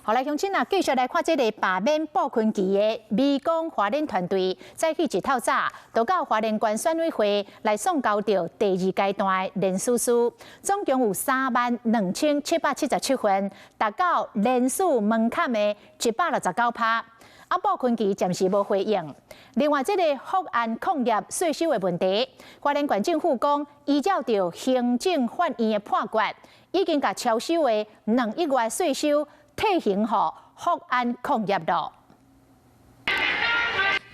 好來，鄉親啊，繼續來看這个罷免傅崐萁的美光花蓮團隊，早起一透早，就到花蓮縣選委會來送交著第二階段的聯署書，總共有32,777份，達到聯署門檻的169趴。啊，傅崐萁暫時無回應。另外，這个福安礦業稅收的問題，花蓮縣政府講，依照著行政法院的判決，已經共超收的2億元稅收退還予福安礦業囉。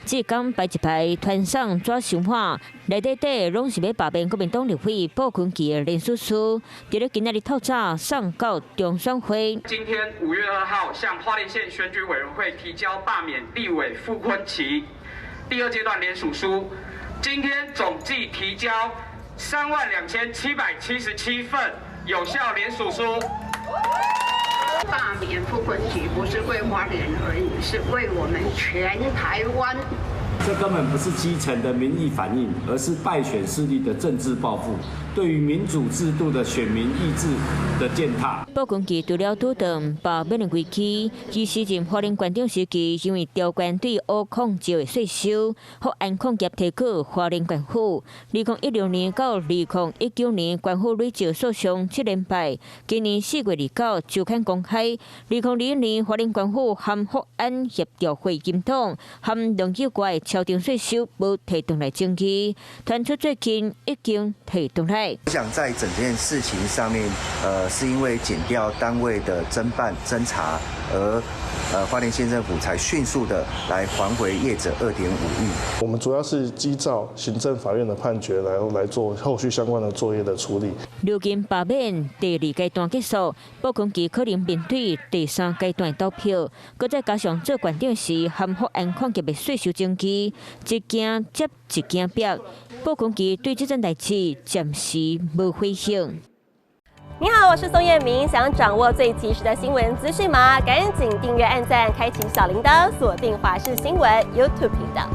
這工排一排傳送紙箱滿，內底底攏是欲罷免國民黨立委傅崐萁的聯署書，佇咧今仔日透早送到中選會。今天5月2號向花蓮縣選舉委員會提交罷免立委傅崐萁第二階段聯署書，今天總計提交32,777份有效聯署書。罷免傅崐萁不是為花蓮而已，是為我們全台灣。這根本不是基層的民意反應，而是敗選勢力的政治報復，對於民主制度的選民意志的踐踏。傅崐萁除了拄著罷免的危機，伊時任花蓮縣長時期，因為調懸對烏礦石的稅收，福安礦業提告花蓮縣府。2016年到2019年，縣府累計訴訟七連敗。今年4月29周刊公開，2021年花蓮縣府和福安協調會檢討，含2億外超徵稅收無提轉來爭議，傳出最近已經提轉來。我想在整件事情上面，是因為檢調單位的偵辦偵查，而花蓮縣政府才迅速的來還回業者2.5億。我們主要是依照行政法院的判決來做後續相關的作業的處理。如今罷免第二階段結束，傅崐萁可能面對第三階段投票，閣再加上做縣長時含福安礦業的稅收爭議，一件接一件壁。傅崐萁對這件代誌暫時無回應。你好，我是宋燕明。想掌握最及時的新聞資訊嗎？趕緊訂閱、按讚、開啟小鈴鐺，鎖定華視新聞 YouTube 頻道。